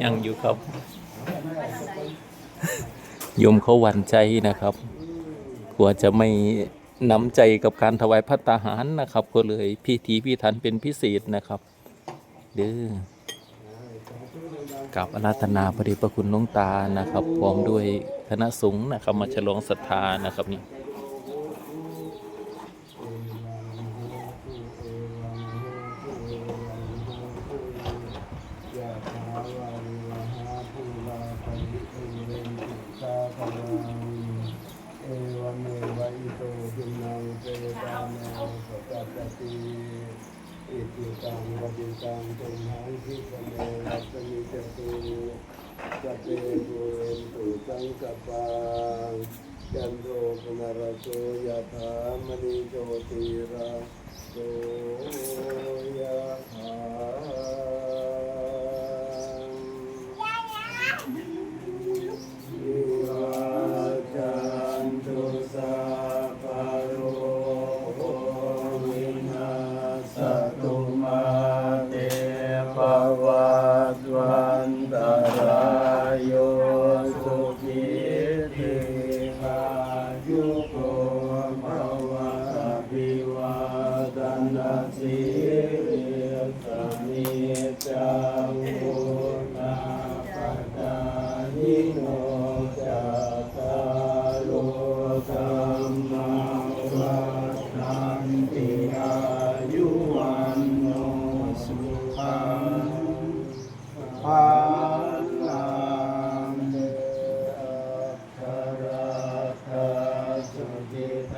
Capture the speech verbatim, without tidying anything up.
ยังอยู่ครับ โยมเขาหวั่นใจนะครับ กลัวจะไม่หนำใจกับการถวายภัตตาหารนะครับ ก็เลยพิถีพิถันเป็นพิเศษนะครับ เด้อกราบอาราธนาพระเดชพระคุณหลวงตานะครับ พร้อมด้วยคณะสงฆ์นะครับ มาฉลองศรัทธานะครับนี่ Evameva ito dinnaṃ petānaṃ upakappati. Icchitaṃ patthitaṃ tumhaṃ khippameva samijjhatu. Sabbe pūrentu saṅkappā, cando paṇṇaraso yathā, maṇi jotiraso yathā. Vivajjantu sabbarogo vinassatu, mā te bhavatvantarāyo, sukhī dīghāyuko bhava. Abhivādanasī